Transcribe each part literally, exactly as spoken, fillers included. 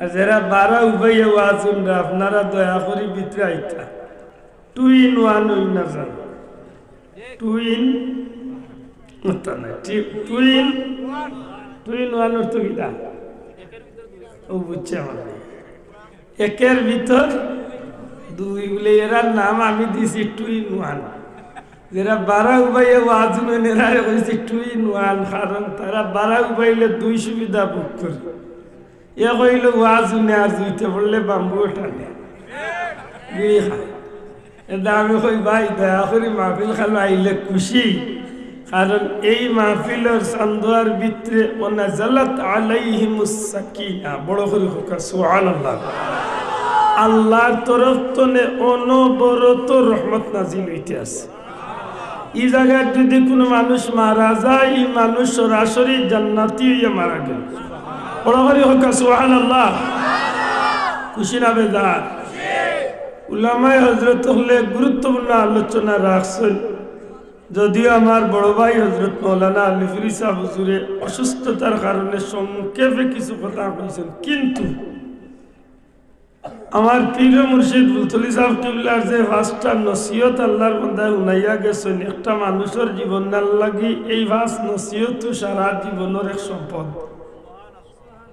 আর যেরা বারা উবাইয়া ওয়াজ হুনরা, আপনারা দয়া করি ভিতরে আইতা। Two in one অইন না জানো? Two in, ওটা না, two in, two in one অর্থ কিতা? ও বুঝছে আমার। একের ভিতর দুই বলে, এরার নাম আমি দিছি two in one। যেরা বারা উবাইয়া ওয়াজ হুনইন, এরারে কইছি two in one, কারণ তারা বারা উবাইলে দুই সুবিধা ভোগ করে। এক অইলো ওয়াজ হুনে আর জুইতে পড়লে বাম্বুও টানে, বিড়ি খায়। এটা আমি কই, ভাই, দয়া করি মাহফিল খানো আইলে খুশি, কারণ এই মাহফিলর চান্দোয়ার ভিতরে ওয়ানাজালাত আলাইহিমুস সাকিনা, বড় করি কউক্কা সুবহানাল্লাহ। আল্লাহর তরফ তনে অনবরত রহমত নাজিল অইতে আছে। ই জাগাত যদি কুনু মানুষ মারা যায়, ই মানুষ সরাসরি জান্নাতি অইয়া মারা গেল। বড় করি কউক্কা সুবহানাল্লাহ। খুশি না বেজার? উলামায়ে হযরত অকলে গুরুত্বপূর্ণ আলোচনা রাখছইন। যদিও আমার বড় ভাই হযরত মাওলানা আলী ফুরি সাহেব হুজুরে অসুস্থতার কারণে সংক্ষেপে কিছু কথা কইছইন, কিন্তু আমার পীর ও মুর্শিদ ফুলতলি সাহেব কিবলার যে পাঁচটা নসিহত আল্লাহর বান্দায় হুনাইয়া গেছইন, একটা মানুষর জীবনর লাগি এই পাঁচ নসিহত সারা জীবনর এক সম্পদ।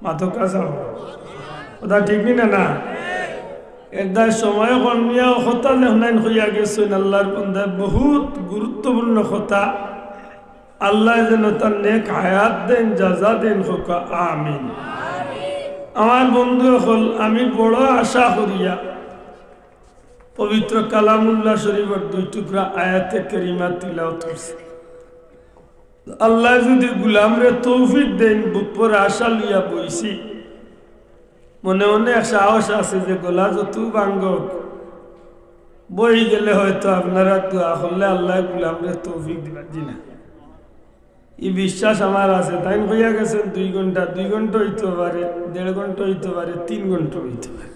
মাতউক্কা সাব, কথা ঠিক নি না? না, এর দায় সময় কম নিয়া কথা যেখান কইয়া গেছইন, আল্লাহর বান্দায় বহুত গুরুত্বপূর্ণ কথা। আল্লায় যেন তার নেক হায়াত দেইন, জাযা দেইন, কউক্কা আমিন। আমার বন্ধু অকল, আমি বড় আশা করিয়া পবিত্র কালামুল্লাহ শরীফর দুই টুকরা আয়াতে কারিমা তিলাওয়াত করছি। আল্লায় যদি গুলামরে তৌফিক দেইন, বুক ভরা আশা লইয়া বইছি। মনে মনে এক সাহস আছে যে গলা যত ভাঙ্গউক, বই গেলে হয়তো আপনারা দোয়া করলে আল্লায় গুলামরে তৌফিক দিবা। জি না, ই বিশ্বাস আমার আছে। তাইন কইয়া গেছইন দুই ঘন্টা, দুই ঘন্টা অইতো পারে, দেড় ঘন্টা অইতো পারে, তিন ঘন্টা অইতো পারে।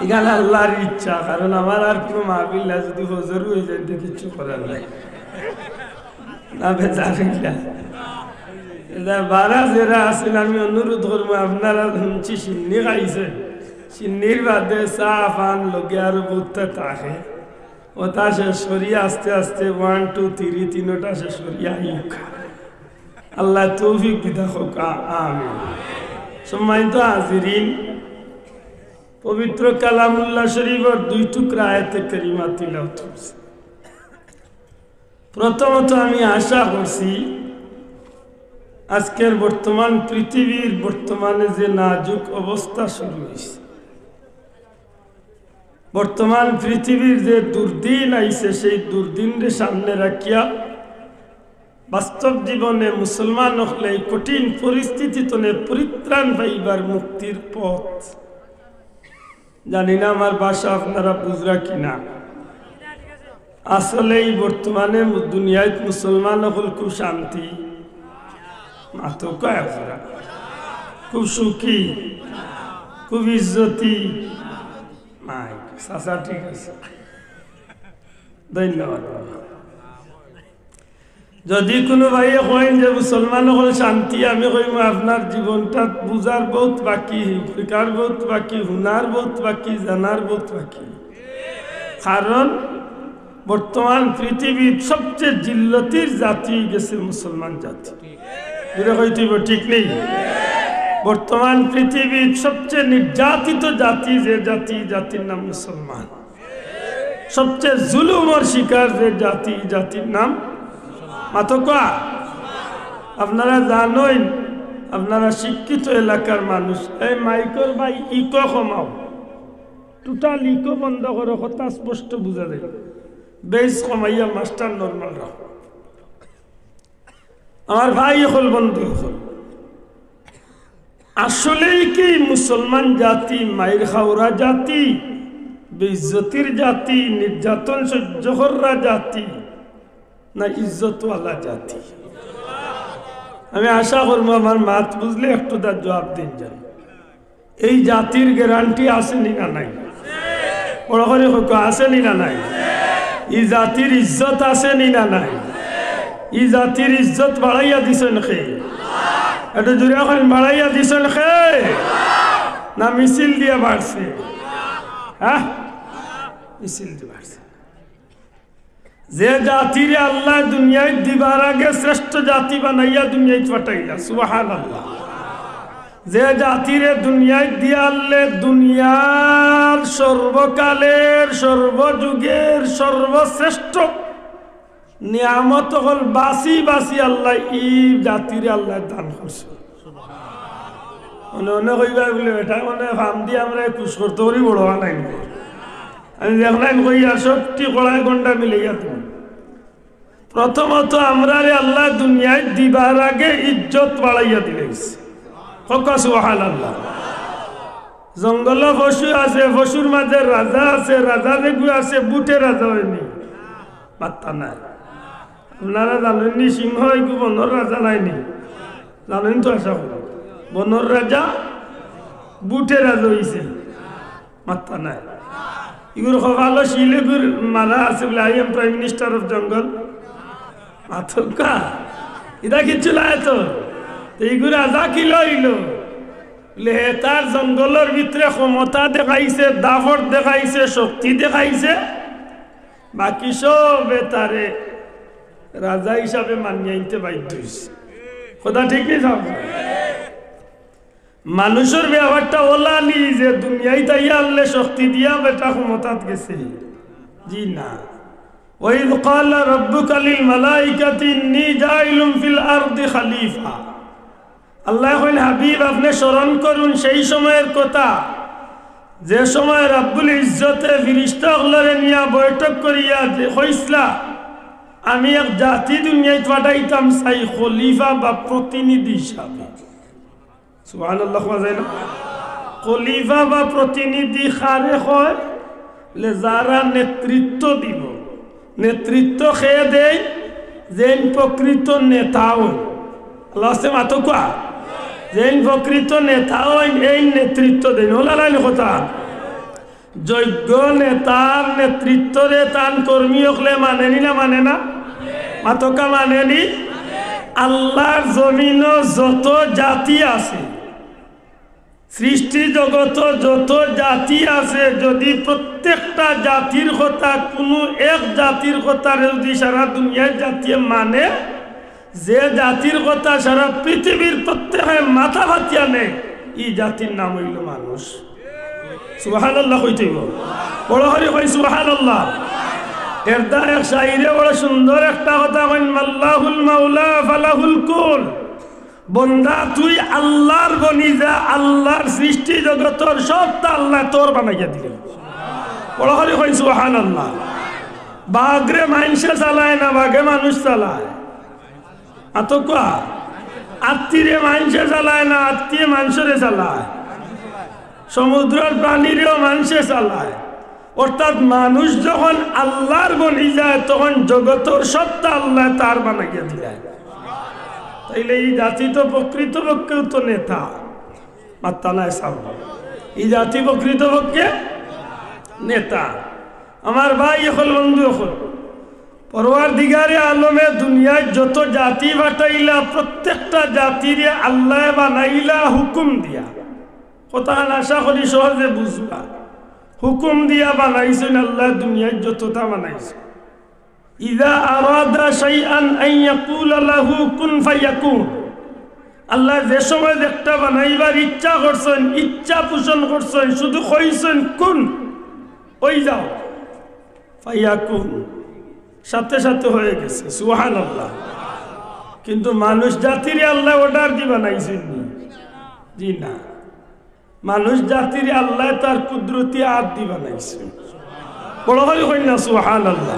ইখান আল্লাহর ইচ্ছা, কারণ আমার আর কুনু মাহফিল নাই, যদি ফজরও অই যায়, তে কিচ্ছু করার নাই। না বেজার অইলা। এটা বারা যেরা আছইন, আমি অনুরোধ করমু, আপনারা হুনছি শিন্নি খাইছইন, শিন্নির বাদে চা পান লগে আরো বউততা থাকে। ওটা শেষ করি আস্তে আস্তে one, two, three, তিনোটা শেষ করি আইউক্কা। আল্লায় তৌফিক দিতা কউক্কা, আমিন। সম্মানিত হাজিরিন, পবিত্র কালামুল্লাহ শরীফর দুই টুকরা আয়াতে কারিমা তিলাওয়াত করছি। প্রথমত আমি আশা করছি আজকের বর্তমান পৃথিবীর বর্তমানে যে নাজুক অবস্থা শুরু অইছে, বর্তমান পৃথিবীর যে দুর্দিন আইছে, সেই দুর্দিনরে সামনে রাখিয়া বাস্তব জীবনে মুসলমান অকলে এই কঠিন পরিস্থিতি তনে পরিত্রাণ পাইবার মুক্তির পথ। জানি না আমার ভাষা আপনারা বুঝরা কি না। আসলেই বর্তমানে মু-, দুনিয়াত মুসলমান অকল খুব শান্তি, মাতউক্কা আপনারা, খুব সুখী, খুব ইজ্জতি। মাইক, চাচা ঠিক আছে, ধন্যবাদ। যদি কুনু ভাইয়ে কইন যে মুসলমান অকল শান্তি, আমি কইমু আপনার জীবনটা বুঝার বউত বাকি, শিকার বউত বাকি, হুনার বউত বাকি, জানার বউত বাকি। কারণ বর্তমান পৃথিবীর সবচেয়ে জিল্লতির জাতি অইগেছে মুসলমান জাতি। জোরে কইতে অইবো, ঠিক নি? বর্তমান পৃথিবীর সবচেয়ে নির্যাতিত জাতি যে জাতি, জাতির নাম মুসলমান। সবচেয়ে জুলুমর শিকার যে জাতি, জাতির নাম মাতউক্কা। আপনারা জানইন, আপনারা শিক্ষিত এলাকার মানুষ, এই মাইকর ভাই ইকো কমাও, টোটাল ইকো বন্ধ করো, কথা স্পষ্ট বুঝা যায়। বেস কমাইয়া মাস্টার নরমাল রাখো। আমার ভাই অকল, বন্ধু অকল, আসলেই কি মুসলমান জাতি মাইর খাওরা জাতি, বেইজ্জতির জাতি, নির্যাতন সহ্য কররা জাতি, না ইজ্জতওয়ালা জাতি? আমি আশা করমু আমার মাত বুঝলে একটু তার জবাব দিন যান। এই জাতির গ্যারান্টি আছে নি না নাই? বড় করি কউক্কা, আছে নি না নাই? ই জাতির ইজ্জত আছে নি না নাই? ই জাতির ইজ্জত বাড়াইয়া দিছইন কে? একটু জোরে কইন, বাড়াইয়া দিছইন কে? না মিছিল দিয়া বাড়ছে? হ্যাঁ, মিছিল দিয়া বাড়ছে। যে জাতিরে আল্লায় দুনিয়াইত দিবার আগে শ্রেষ্ঠ জাতি বানাইয়া দুনিয়াইত পাঠাইলা, সুবহানাল্লাহ। যে জাতিরে দুনিয়াইত দিয়া আল্লায় দুনিয়ার সর্বকালের, সর্বযুগের সর্বশ্রেষ্ঠ নিয়ামত অকল বাছি বাছি আল্লায় ই জাতিরে আল্লায় দান করছে। অনে অনে কইবা বুলে, "বেটা, মানে ফাম দি আমরা একুশ করতে করি বড় হওয়া নাই।" আমি দেখলাম কই আর সবটি কড়াই গন্ডা মিলাইয়া তুমি। প্রথমত আমরারে আল্লায় দুনিয়াইত দিবার আগে ইজ্জত বাড়াইয়া দিলাইছে। কউক্কা সুবহানাল্লাহ। জঙ্গলো পশু আছে, পশুর মাঝে রাজা আছে, রাজা যেগু আছে, বুটে রাজা অয়নি। মাত্তা নাই। আপনারা জানইন নি, সিংহ এগু বনর রাজা নায়নি? জানইন তো আশা করি। বনর রাজা বুটে রাজা অইছে। মাত্তা নাই। ইগুর কপালো শিল এগুর মালা আছে বুলে, "I am Prime Minister of Jungle।" মাতউক্কা। ইতা কিচ্ছু নাই তো। তো ইগুর রাজা কিলা অইলো? বুলে, হে তার জঙ্গলর ভিতরে ক্ষমতা দেখাইছে, দাপট দেখাইছে, শক্তি দেখাইছে। বাকি সবে তারে রাজা হিসাবে মানিয়া আনতে বাধ্য অইছে। কথা ঠিক নি সাব? মানুষর ব্যাপারটা অলা নি যে দুনিয়াইত আইয়া আল্লায় শক্তি দিয়া বেটা ক্ষমতাত গেছে। জি না। وإذ قال ربك للملائكة إني جاعل في الأرض خليفة। আল্লায় কইন, হাবিব, আপনে স্মরণ করুন সেই সময়ের কথা, যে সময় রাব্বুল ইজ্জতে ফিরিস্তা অকলরে নিয়া বৈঠক করিয়া যে কইছলা, "আমি এক জাতি দুনিয়াইত পাঠাইতাম চাই খলিফা বা প্রতিনিধি হিসাবে।" সুবহানাল্লাহ কওয়া যায় না? খলিফা বা প্রতিনিধি কারে কয়? বুলে, যারা নেতৃত্ব দিব। নেতৃত্ব কে দেয়? যেইন প্রকৃত নেতা অইন। আল্লাহ আছে মাতউক্কা। যেইন প্রকৃত নেতা অইন, এইন নেতৃত্ব দেইন। অলা নায়নি কথা? যোগ্য নেতার নেতৃত্বরে তান কর্মী অকলে মানেনি না মানে না? মাতউক্কা মানেনি? আল্লাহর জমিনো যত জাতি আছে, সৃষ্টি জগতো যত জাতি আছে, যদি প্রত্যেকটা জাতির কথা, কুনু এক জাতির কথারে যদি সারা দুনিয়ার জাতিয়ে মানে, যে জাতির কথা সারা পৃথিবীর প্রত্যেকে মাথা পাতিয়া নেয়, ই জাতির নাম অইলো মানুষ। সুবহানাল্লাহ কইতে অইবো। বড় করি কই সুবহানাল্লাহ। এরদায় এক শায়রে বড় সুন্দর একটা কথা কইন, "মাল্লাহুল মাওলা ফালাহুল কুল।" বন্দা, তুই আল্লাহর বনি যা, আল্লাহর সৃষ্টি জগতর সবটা আল্লায় তোর বানাইয়া দিলে। বড় করি কই সুবহানাল্লাহ। বাঘরে মাইনষে চালায় না, বাঘে মানুষ চালায়। মাতউক্কা। আত্তিরে মাইনষে চালায় না, আত্তিয়ে মানষরে চালায়। সমুদ্রর প্রাণীরেও মানষে চালায়। অর্থাৎ মানুষ যখন আল্লাহর বনি যায়, তখন জগতর সবটা আল্লায় তার বানাইয়া দিলায়। তাইলে ই জাতি তো প্রকৃতপক্ষেও তো নেতা। মাত্তা নাই সাব। ই জাতি প্রকৃতপক্ষে নেতা। আমার ভাই অকল, বন্ধু অকল, পরওয়ারদিগারে আলমে দুনিয়ার যত জাতি পাঠাইলা, প্রত্যেকটা জাতিরে আল্লায় বানাইলা হুকুম দিয়া। কথাখান আশা করি সহজে বুঝবা। হুকুম দিয়া বানাইছইন আল্লায় দুনিয়ার যতটা বানাইছইন। ইযা আরাদা শাইআন আন ইয়াকুলা লাহু কুন ফায়াকুন। আল্লায় যে সময় যেকটা বানাইবার ইচ্ছা করছইন, ইচ্ছা পোষণ করছইন, শুধু কইছইন, "কুন, অই যাও।" ফায়াকুন, সাথে সাথে হয়ে গেছে। সুবহানাল্লাহ। কিন্তু মানুষ জাতিরে আল্লায় অর্ডার দি বানাইছইন নি? জি না। মানুষ জাতিরে আল্লায় তার কুদরতি আত দি বানাইছইন। বড় করি কইন না সুবহানাল্লাহ।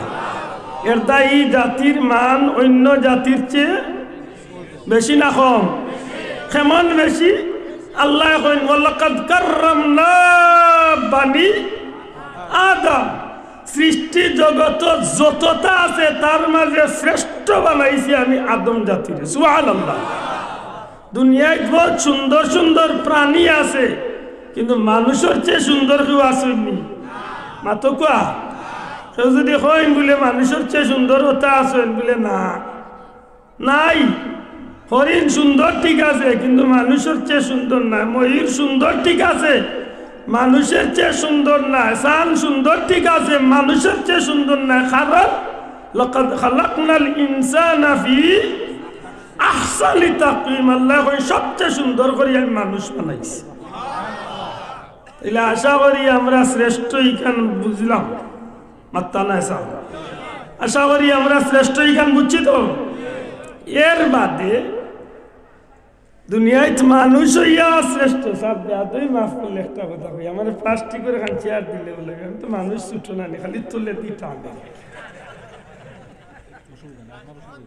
এরদায় ই জাতির মান অইন্য জাতির চেয়ে বেশি না কম? কেমন বেশি? আল্লায় কইন, "ওয়ালাকাদ কাররামনা বানি আদম।" সৃষ্টি জগত যতটা আছে, তার মাঝে শ্রেষ্ঠ বানাইছি আমি আদম জাতিরে। সুবহানাল্লাহ। দুনিয়াত বহুত সুন্দর সুন্দর প্রাণী আছে, কিন্তু মানুষর চেয়ে সুন্দর কেউ আছইন নি? মাতউক্কা। কেউ যদি কইন বুলে, "মানুষর চেয়ে সুন্দর অতা আছইন?" বুলে, "না।" নাই। হরিণ সুন্দর ঠিক আছে, কিন্তু মানুষের চেয়ে সুন্দর নায়। ময়ূর সুন্দর ঠিক আছে, মানুষের চেয়ে সুন্দর নায়। চান সুন্দর ঠিক আছে, মানুষের চেয়ে সুন্দর নায়। কারণ লাকাদ খালাকনাল ইনসানা ফি আহসানি তাকওয়িম, আল্লায় কইন সবচেয়ে সুন্দর করি আমি মানুষ বানাইছি। তাইলে আশা করি আমরা শ্রেষ্ঠ ইখান বুঝলাম। মাত্তা নাই সাব। আশা করি আমরা শ্রেষ্ঠ ইখান বুঝছি তো। এর বাদে দুনিয়াত মানুষ অইয়া শ্রেষ্ঠ। সাব, বেয়াদবি মাফ করলে একটা কথা কই, আমারে প্লাস্টিকর এখান চেয়ার দিলে বুলে, আমি তো মানুষ ছোট নানি, খালি তুলে দিতাম।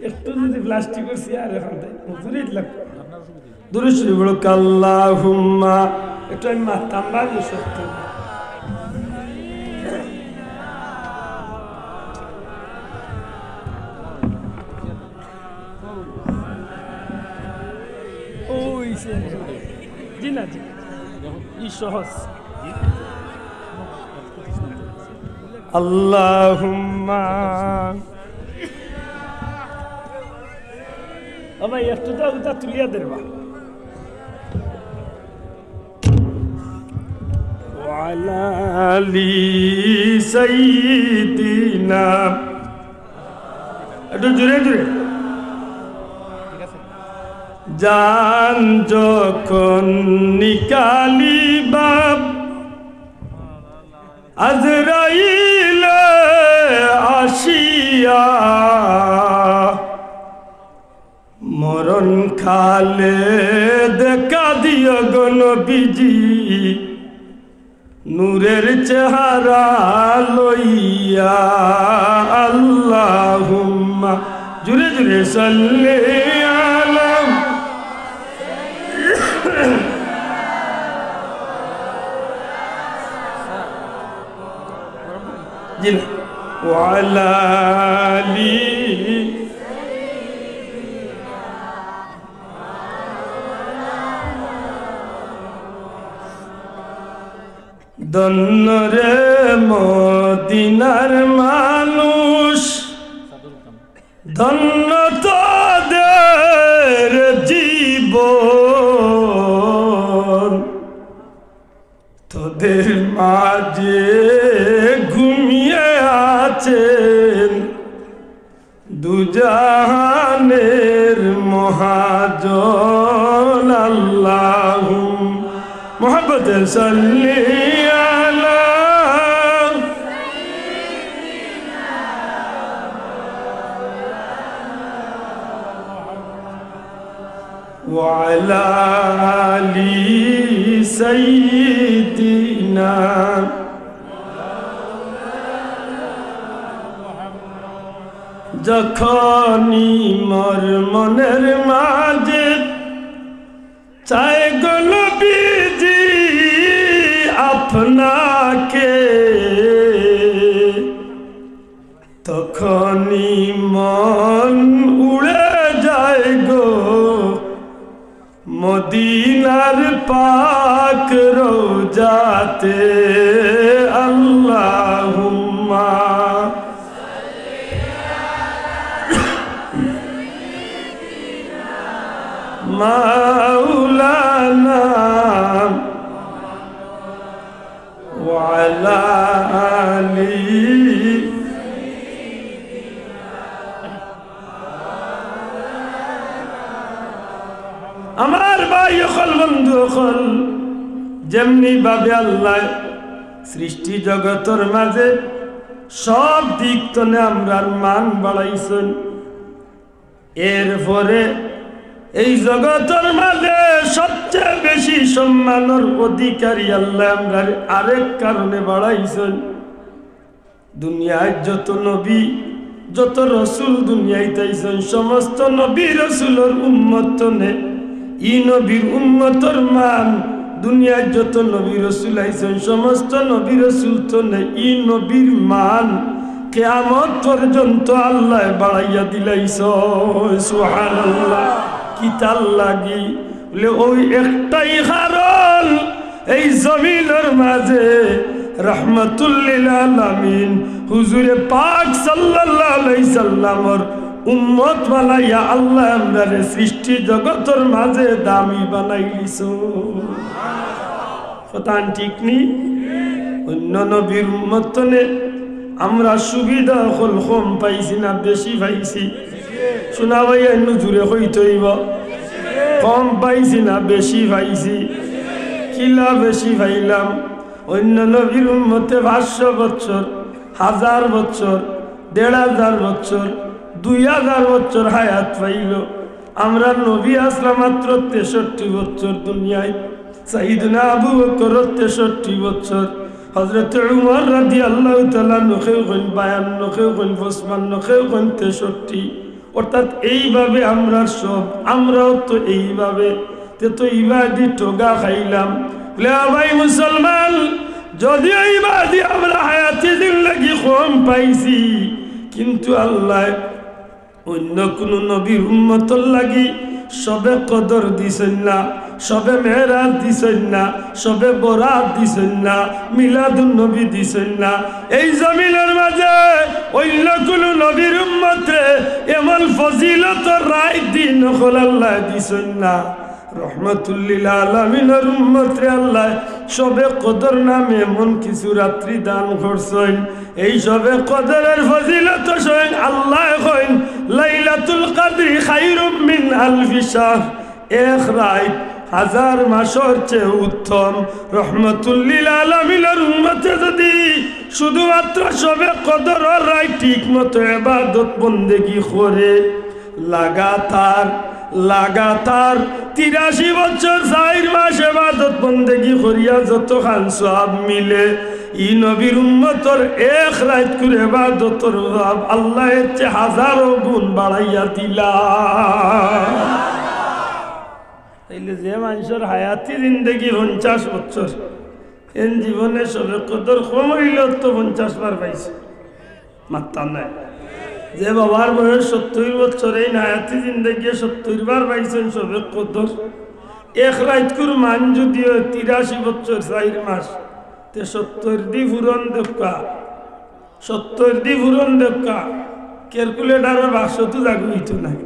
একটু যদি প্লাস্টিকর চেয়ার এখান দেয়, হুজুরে দিলাম। দুরুদ শরীফ পড়ো, আল্লাহুম্মা। একটু আমি মারতাম বা আমি সত্য। ওই সে। জি না, জি। ই সহজ। আল্লাহুম্মা। ও ভাই, একটু তো ওটা তুলিয়া দের বা। ওয়ালা আলি সাইয়্যিদিনা। একটু জোরে জোরে। জান যখন নিকালিবা আজরাইল আসিয়া, মরণ কালে দেখা দিও গো নবীজি, নূরের চেহারা লইয়া। আল্লাহুম্মা, জোরে জোরে, সাল্লি আলা। জি না। ওয়ালা আলি। ধন্য রে মদিনার মানুষ, ধন্য তোদের জীবন, তোদের মাঝে ঘুমিয়ে আছেন দুজাহানের মহাজন। আল্লাহুম, মহব্বতে সাল্লি আলা। ওয়ালা আলি সাইয়্যিদিনা। যখনই মোর মনের মাঝে চায় গো নবীজি আপনাকে, তখনই মন উড়ে যায় গো মদিনার পাক রওজাতে। আল্লাহুম্মা। মাওলানা। ওয়ালা আলি। আমার ভাই অকল, বন্ধু অকল, যেমনি ভাবে আল্লায় সৃষ্টি জগতর মাঝে সব দিক তনে আমরার মান বাড়াইছইন, এরপরে এই জগতর মাঝে সবচেয়ে বেশি সম্মানর অধিকারী আল্লায় আমরারে আরেক কারণে বাড়াইছইন। দুনিয়াত যত নবী, যত রসুল দুনিয়াত আইছইন, সমস্ত নবী রসুলর উম্মত তনে ই নবীর উম্মতর মান, দুনিয়াত যত নবী রসুল আইছইন, সমস্ত নবী রসুল তনে ই নবীর মান কিয়ামত পর্যন্ত আল্লায় বাড়াইয়া দিলাইছইন। সুবহানাল্লাহ। কিতার লাগি? বলে, ওই একটাই কারণ, এই জমিনর মাঝে রহমাতুল লিল আলামিন হুজুরে পাক সাল্লাল্লাহু আলাইহি সাল্লামর উম্মত বানাইয়া আল্লায় আমরারে সৃষ্টি জগতর মাঝে দামি বানাইলিছইন। কথা ঠিক নি? অইন্য নবীর উম্মত থনে আমরা সুবিধা অকল কম পাইছি না বেশি পাইছি? শুনা ভাই, অইন্য জুরে কইতে অইবো। কম পাইছি না বেশি পাইছি? কিলা বেশি পাইলাম? অইন্য নবীর উম্মতে পাঁচশো বছর, হাজার বছর, দেড় হাজার বছর, দুই হাজার বছর হায়াত পাইলো। আমরার নবী আছলা মাত্র তেষট্টি বছর দুনিয়াত, সাইয়েদনা আবু বকর তেষট্টি বছর, হযরত উমর রাদিয়াল্লাহু তাআলা আনহু কেউ কইন বায়ান্ন, কেউ কইন পঁচপান্ন, কেউ কইন তেষট্টি। অর্থাৎ এইভাবে আমরা সব, আমরাও তো এইভাবে, তে তো ইবাদি ঠগা খাইলাম। বলে, "আ ভাই মুসলমান, যদিও ইবাদি আমরা হায়াতি জিন্দেগি কম পাইছি, কিন্তু আল্লায় অইন্য কুনু নবীর উম্মতর লাগি শবে কদর দিছইন না, শবে মেরাজ দিছইন না, শবে বরাত দিছইন না, মিলাদুন নবী দিছইন না। এই জমিনর মাঝে অইন্য কুনু নবীর উম্মতরে এমন ফজিলতর রাইত দিন অকল আল্লায় দিছইন না।" রহমাতুল্লিল আলামিনর উম্মতরে আল্লায় শবে কদর নামে এমন কিছু রাত্রি দান করছইন, এই শবে কদরর ফজিলত স্বয়ং আল্লায় কইন, "লাইলাতুল কদরি খায়রুম মিন আলফি শাহর।" এক রাইত হাজার মাসর চেয়ে উত্তম। রহমাতুল্লিল আলামিনর উম্মতে যদি শুধুমাত্র শবে কদরর রাইত ঠিক মতো ইবাদত বন্দেগি করে, লাগাতার, লাগাতার তিরাশি বছর চাইর মাস ইবাদত বন্দেগি করিয়া যতখান সওয়াব মিলে, ই নবীর উম্মতর এক রাইতকুর ইবাদতর সওয়াব আল্লায় এর চেয়ে হাজারো গুণ বাড়াইয়া দিলা। তাইলে যে মানষর হায়াতি জিন্দেগি পঞ্চাশ বছর, এন জীবনে শবে কদর কম অইলেও তো পঞ্চাশ বার পাইছে। মাত্তা নাই। যে বাবার বয়স সত্তইর বছর, এইন হায়াতি জিন্দেগি সত্তইর বার পাইছইন শবে কদর। এক রাইতকুর মান যদি অয় তিরাশি বছর চাইর মাস, তে সত্তইর দি পূরণ দেউক্কা, সত্তইর দি পূরণ দেউক্কা, ক্যালকুলেটরর বাক্সত তো জাগা অইতো নায়।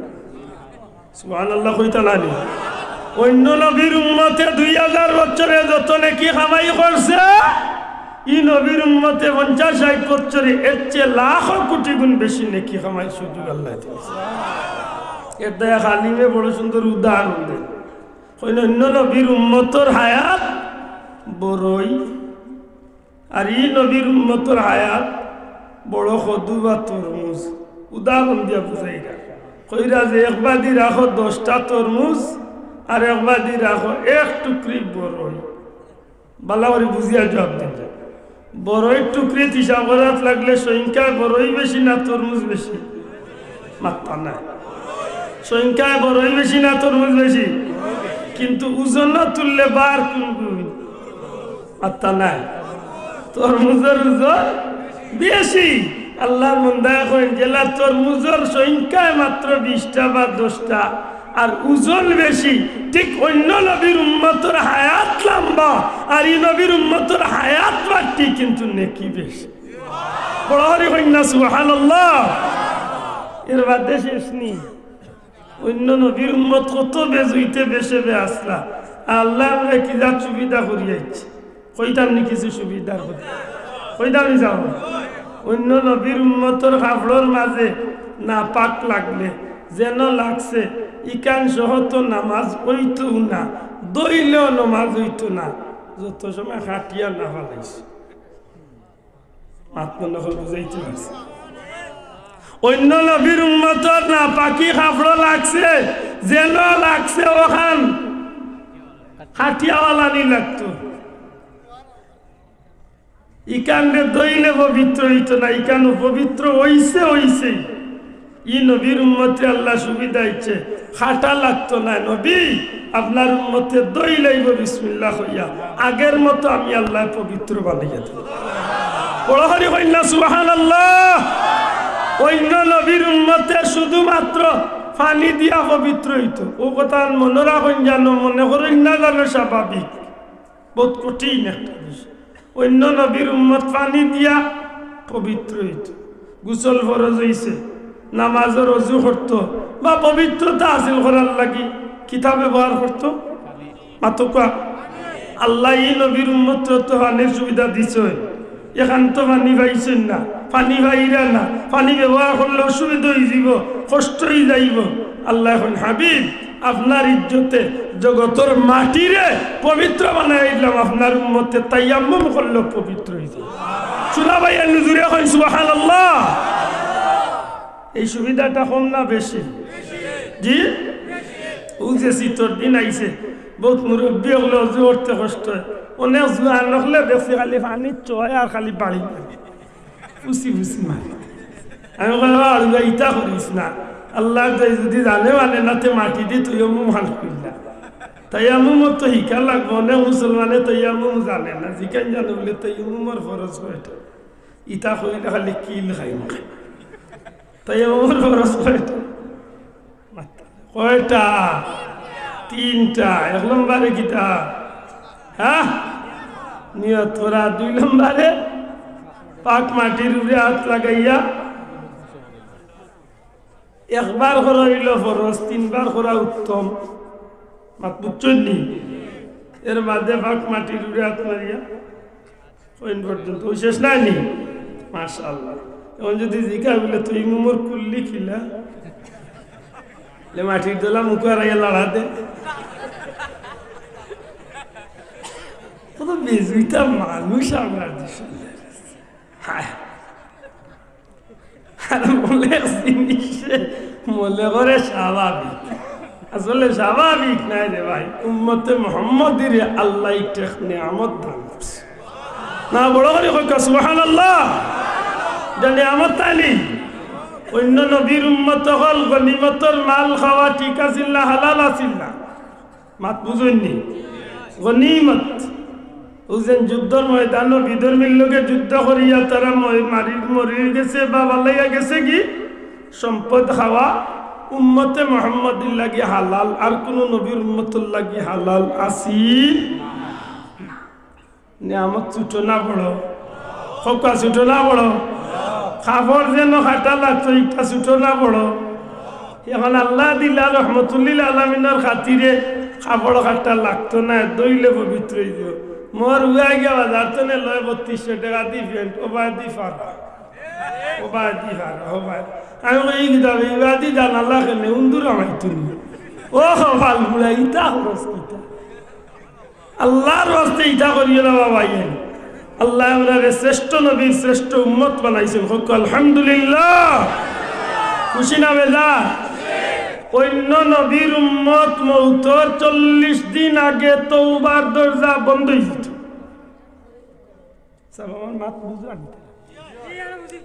সুবহানাল্লাহ কইতা নানি? অইন্য নবীর উম্মতে দুই হাজার বছরে যত নেকি কামাই করছে, ই নবীর উম্মতে পঞ্চাশ ষাইট বছরে এর চেয়ে লাখো কোটি গুণ বেশি নেকি কামাই সুযোগ আল্লায় দিছে। এর দায় এক আলিমে বড় সুন্দর উদাহরণ দেইন। কইন, অইন্য নবীর উম্মতর হায়াত বড়ই, আর ই নবীর উম্মতর হায়াত বড় কদু বা তরমুজ। উদাহরণ দিয়া বুঝাইরা, কইরা যে এক বাদি রাখো দশটা তরমুজ, আর এক বাদি রাখো এক টুকরি বড়ই। ভালা করি বুঝিয়া জুয়াব দিন। বড়ইর টুকরিত হিসাব করাত লাগলে সংখ্যায় বড়ই বেশি না তরমুজ বেশি? মাত্তা নাই। সংখ্যায় বড়ই বেশি না তরমুজ বেশি? কিন্তু ওজনো তুললে বার কুন গুণ? মাত্তা নাই। তরমুজর ওজন বেশি। আল্লার বন্দায় কইন, যেলা তরমুজর সংখ্যায় মাত্র বিশটা বা দশটা, আর ওজন বেশি, ঠিক অইন্য নবীর উম্মতর হায়াত লাম্বা, আর ই নবীর উম্মতর হায়াত বাট্টি, কিন্তু নেকি বেশি। বড় করি কইন না সুবহানাল্লাহ। এর বাদে শেষ নি। অইন্য নবীর উম্মত কত বেজুইতে বেশে বে আছলা, আল্লায় আমরারে কি জাত সুবিধা করি আইছে। কইতাম নি কিছু সুবিধার কথা? কইতাম নি যাও। অইন্য নবীর উম্মতর কাপড়র মাঝে নাপাক লাগলে যেন লাগছে, ইখান সহ তো নামাজ অইতো না, ধইলেও নামাজ অইতো না, যত সময় খাটিয়া না ফালাইছে। মাত মনে অয় বুঝাইতে পারছি। অইন্য নবীর উম্মতর নাপাকি কাপড় লাগছে, যেন লাগছে অখান খাটিয়া ফালানি লাগতো। ইখানরে ধইলে পবিত্র অইতো না, ইখান অপবিত্র অইছে, অইছে। ই নবীর উম্মতরে আল্লায় সুবিধা দিছে, খাটা লাগতো নায়। নবী, আপনার উম্মতে ধইলাইবো বিসমিল্লাহ কইয়া, আগের মতো আমি আল্লায় পবিত্র বানাইয়া দিমু। বড় করি কইন না সুবহানাল্লাহ। অইন্য নবীর উম্মতে শুধুমাত্র পানি দিয়া পবিত্র অইতো। অউ কথা মনো রাখইন যেন, মনে করইন না যেন স্বাভাবিক। বউত কঠিন একটা বিষয়। অইন্য নবীর উম্মত পানি দিয়া পবিত্র অইতো, গোসল ফরজ অইছে, নামাজর অজু করতো বা পবিত্রতা হাসিল করার লাগি কিতা ব্যবহার করতো? মাতউক্কা। আল্লায় ই নবীর উম্মতরে তো পানির সুবিধা দিছইন, এখান তো পানি পাইছইন না, পানি পাইরা না, পানি ব্যবহার করলে অসুবিধা অইযিবো, কষ্ট অইযাইবো। আল্লায় কইন, হাবিব, আপনার ইজ্জতে জগতর মাটিরে পবিত্র বানাইলাম, আপনার উম্মতে তায়াম্মুম করলে পবিত্র অইযিবো। সুরা ভাই, আর নুজুরে কইন সুবহানাল্লাহ। এই সুবিধাটা কম না বেশি? জি, অউ যে শীতর দিন আইছে, বউত মুরব্বি অকলে অজু করতে কষ্ট অয়, অনেক জুয়ান অকলে বেশি খালি পানিত চয় আর খালি বাড়ি মারে, ফুসি ফুসি মারে। আমি কই, "ও আল্লাহ, ইতা করিস না, আল্লাহ তো যদি জানে মানে না, তে মাটি দি তায়াম্মুম হাল করিলা।" তায়াম্মুম তো হিকা লাগবো, অনেক মুসলমানে তায়াম্মুম জানে না, জিকাইন জানো বুলে তায়াম্মুমর ফরজ কয়টা? ইতা কইলে খালি কিল খাইমু। তায়াম্মুমর ফরজ কয়টা? কয়টা? তিনটা। এক নম্বরে কিতা? হ্যাঁ? নিয়ত করা। দুই নম্বরে পাক মাটির উপরে আত লাগাইয়া একবার করা অইলো ফরজ, তিনবার করা উত্তম। মাত বুঝছইন নি? এর বাদে পাক মাটির উপরে আত মারিয়া কইন পর্যন্ত অউ শেষ নায় নি? মাশাআল্লাহ। এখন যদি জিকাই বুলে, "তায়াম্মুমর কুল্লি কিলা?" লে মাটির দলা মুখো আরাইয়া লাড়া দে। কত বেজুইতা মানুষ আমরার দেশো। হায়। আর মনে জিনিসে মনে করে স্বাভাবিক। আসলে স্বাভাবিক নায় রে ভাই। উম্মতে মুহাম্মদীরে আল্লায় একটা নিয়ামত দান করছে। না, বড় করি কইক্কা, সুবহানাল্লাহ। ইটা নিয়ামত তাই নি? অইন্য নবীর উম্মত অকল গনিমতর মাল খাওয়া ঠিক আছিল না, হালাল আছিল না? মাত বুঝইন নি? গনিমত। অউ যেন যুদ্ধর ময়দানো বিধর্মীর লগে যুদ্ধ করিয়া তারা মরি, মারি, মরি গেছে বা পালাইয়া গেছে গি, সম্পদ খাওয়া উম্মতে মুহাম্মদীর লাগি হালাল, আর কুনু নবীর উম্মতর লাগি হালাল আছিল? নিয়ামত ছুটো না বড়? কউক্কা ছুটো না বড়? কাপড় যেন কাটা লাগতো, ইটা ছুটো না বড়? এখন আল্লায় দিলা রহমতুল্লিল আলামিনর খাতিরে কাপড় কাটা লাগতো না, ধইলে পবিত্র অইযিবো। মোর উবায় গিয়া বাজার তনে লয় বত্রিশশো টেকা দি প্যান্ট, ওবায় দি ফারা, ওবায় দি ফারা, ওবায়। আমি কই, "ই কিতা বে, ইবায় দি জানালা কেনে, উন্দুর আমাইতো নি?" ও কপাল পুড়া, ইতা খরচ কিতা? আল্লার ওয়াস্তে ইতা করিও না বাবা, ইয়ে। আল্লায় আমরারে শ্রেষ্ঠ নবীর শ্রেষ্ঠ উম্মত বানাইছইন। কউক্কা আলহামদুলিল্লাহ। খুশি না বেজার? অইন্য নবীর উম্মত মউতর চল্লিশ দিন আগে তওবার দরজা বন্ধ অইযিতো। সাব, আমার মাত বুঝরা নি?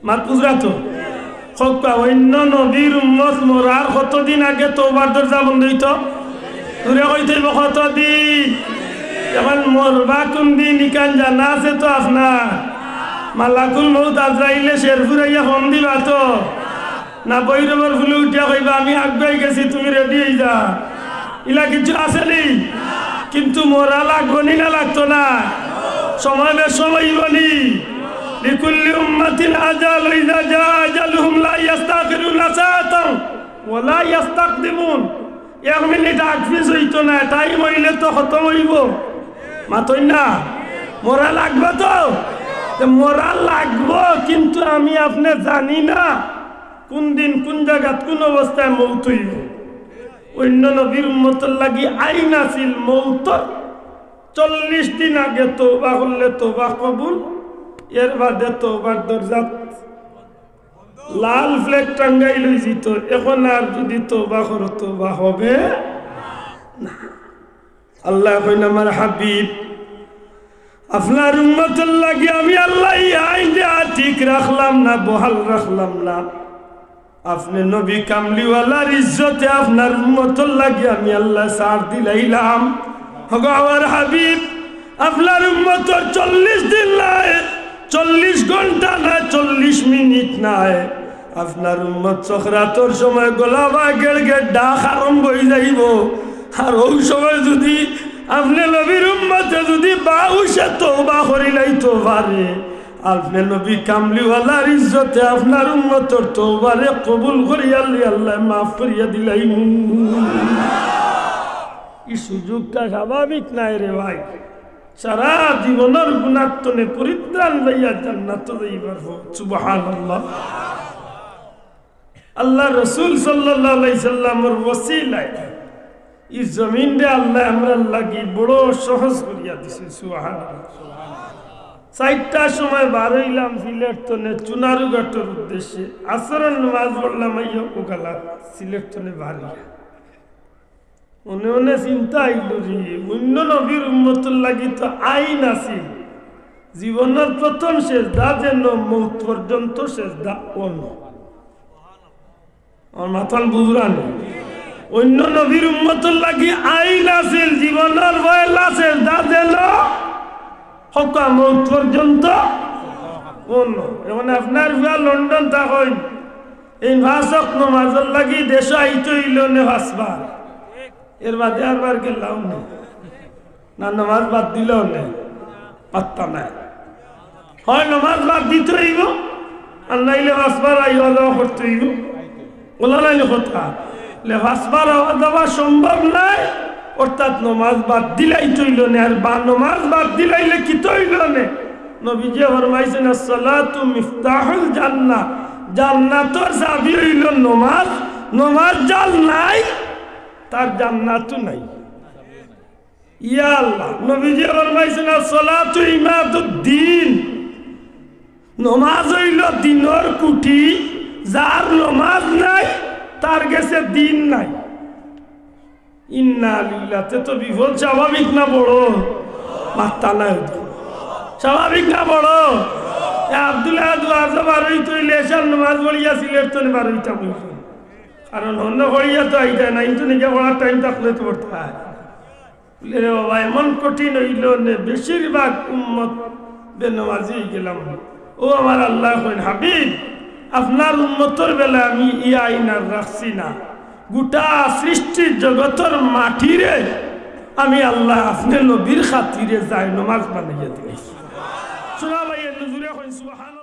মাত বুঝরা তো? কউক্কা, অইন্য নবীর উম্মত মরার কতদিন আগে তওবার দরজা বন্ধ অইতো? জুরে কইতে অইবো কতদিন? এখন মরবা কুনদিন ইখান জানা আছে তো আপনার? মালাকুল মউত আজরাইলে শেরপুর আইয়া ফোন দিবা তো? না ভৈরবর ফুলে উঠিয়া কইবা, "আমি আগুয়াই গেছি, তুমি রেডি অইযা"? ইলা কিচ্ছু আছে নি? কিন্তু মরা লাগবো নি না লাগতো না? সময় বেশ সময় অইবো নি? লিকুল্লি উম্মাতিন আজাল, ইযা জা আজালুহুম লা ইয়াস্তাখিরুনা সাআতান ওয়া লা ইয়াস্তাকদিমুন। এক মিনিট আগপিছ অইতো না, টাইম অইলে তো খতম অইবো। মাতইন না? মরা লাগবো তো? তে মরা লাগবো, কিন্তু আমি আপনে জানি না কুনদিন, কুন জাগাত, কুন অবস্থায় মউত অইবো। অইন্য নবীর উম্মতর লাগি আইন আছিল, মউতর চল্লিশ দিন আগে তওবা করলে তওবা কবুল, এর বাদে তওবার দরজাত লাল ফ্ল্যাগ টাঙ্গাই লইযিতো। এখন আর যুদি তওবা করো, তওবা হবে না। আল্লায় কইন, "আমার হাবিব, আপনার উম্মতর লাগি আমি আল্লায় ই আইন দিয়া ঠিক রাখলাম না, বহাল রাখলাম না। আপনে নবী কামলিওয়ালার ইজ্জতে আপনার উম্মতর লাগি আমি আল্লায় ছাড় দিলাইলাম।" ওগো আমার হাবিব, আপনার উম্মতর চল্লিশ দিন নায়, চল্লিশ ঘন্টা নায়, চল্লিশ মিনিট নায়। আপনার উম্মত সকরাতর সময় গলা বায় গেড় গেড় ডাক আরম্ভ অইযাইবো। আর অউ সময় যুদি আপনে নবীর উম্মতে যুদি বাউশে তওবা করিলাইতো পারে, আপনে নবী কামলিওয়ালার ইজ্জতে আপনার উম্মতর তওবারে কবুল করিয়া আল্লায় মাফ করিয়া দিলাইমু। ই সুযোগটা স্বাভাবিক নায় রে ভাই। সারা জীবনর গুনার তনে পরিত্রাণ পাইয়া জান্নাতো যাইবার পথ। সুবহানাল্লাহ। আল্লার রসুল সাল্লাল্লাহু আলাইহি সাল্লামর ওসিলায় ই জমিনরে আল্লায় আমরার লাগি বড় সহজ করিয়া দিছে। সুবহানাল্লাহ। চাইরটার সময় বার অইলাম সিলেট তনে চুনারুঘাটর উদ্দেশ্যে। আসরর নমাজ পড়লাম, আইয়া অউ গালা সিলেট তনে বার অইলাম। মনে মনে চিন্তা আইলো রে, অইন্য নবীর উম্মতর লাগি তো আইন আছিল, জীবনর প্রথম সেজদা যেন মউত পর্যন্ত সেজদা অনো। আমার মাতাল বুঝরা নি? অইন্য নবীর উম্মতর লাগি আইন আছিল, জীবনর পয়লা সেজদা যেন হক্কা মউত পর্যন্ত অনো। এখন আপনার পুয়া লন্ডন থাকইন, এই পাঁচ ওয়াক্ত নমাজর লাগি দেশো আইতে অইলো নে পাঁচবার, এর বাদে আরবার গেলাও নে। না, নমাজ বাদ দিলাও নে, পাত্তা নাই। হয় নমাজ বাদ দিতে অইবো, আর নাইলে পাঁচবার আইয়া যাওয়া করতে অইবো। অলা নাইলে কথা, লে পাঁচবার আওয়া যাওয়া সম্ভব নায়, অর্থাৎ নমাজ বাদ দিলাইতে অইলো নে। আর বা নমাজ বাদ দিলাইলে কিতা অইলো নে? নবীজিয়ে ফরমাইছইন, "আসসালাতু মিফতাহুল জান্নাহ", জান্নাতর চাবি অইলো নমাজ। নমাজ যার নাই, তার জান্নাতও নাই। ইয়া আল্লাহ, নবীজিয়ে ফরমাইছইন, "আসসালাতু ইমাদুদ্দিন", নমাজ অইলো দিনর খুঁটি, যার নমাজ নাই, তার গেছে দিন নাই। ইন্না লিল্লাহ, তে তো বিপদ স্বাভাবিক না বড়? মাত্তা নাই তো। স্বাভাবিক না বড়? এ আব্দুল আহাদ ওয়াজো বার অইতে অইলে এশার নমাজ পড়িয়া সিলেট তনে বার অইতাম অইতো। কারণ অন্য পড়িয়া তো আইতা না, কিন্তু নিজে পড়ার টাইম থাকলে তো পড়তা অয়। বলে, "রে বাবা, এমন কঠিন অইলো নে, বেশিরভাগ উম্মত বেনমাজি অইগেলাম।" ও আমার আল্লায় কইন, "হাবিব, আপনার উম্মতর বেলায় আমি ই আইন আর রাখছি না। গোটা সৃষ্টির জগতর মাটিরে আমি আল্লায় আপনে নবীর খাতিরে জায়নমাজ বানাইয়া দিলাইছি।" শোনা ভাই, একটু জুরে কইন, সুবহানাল্লাহ।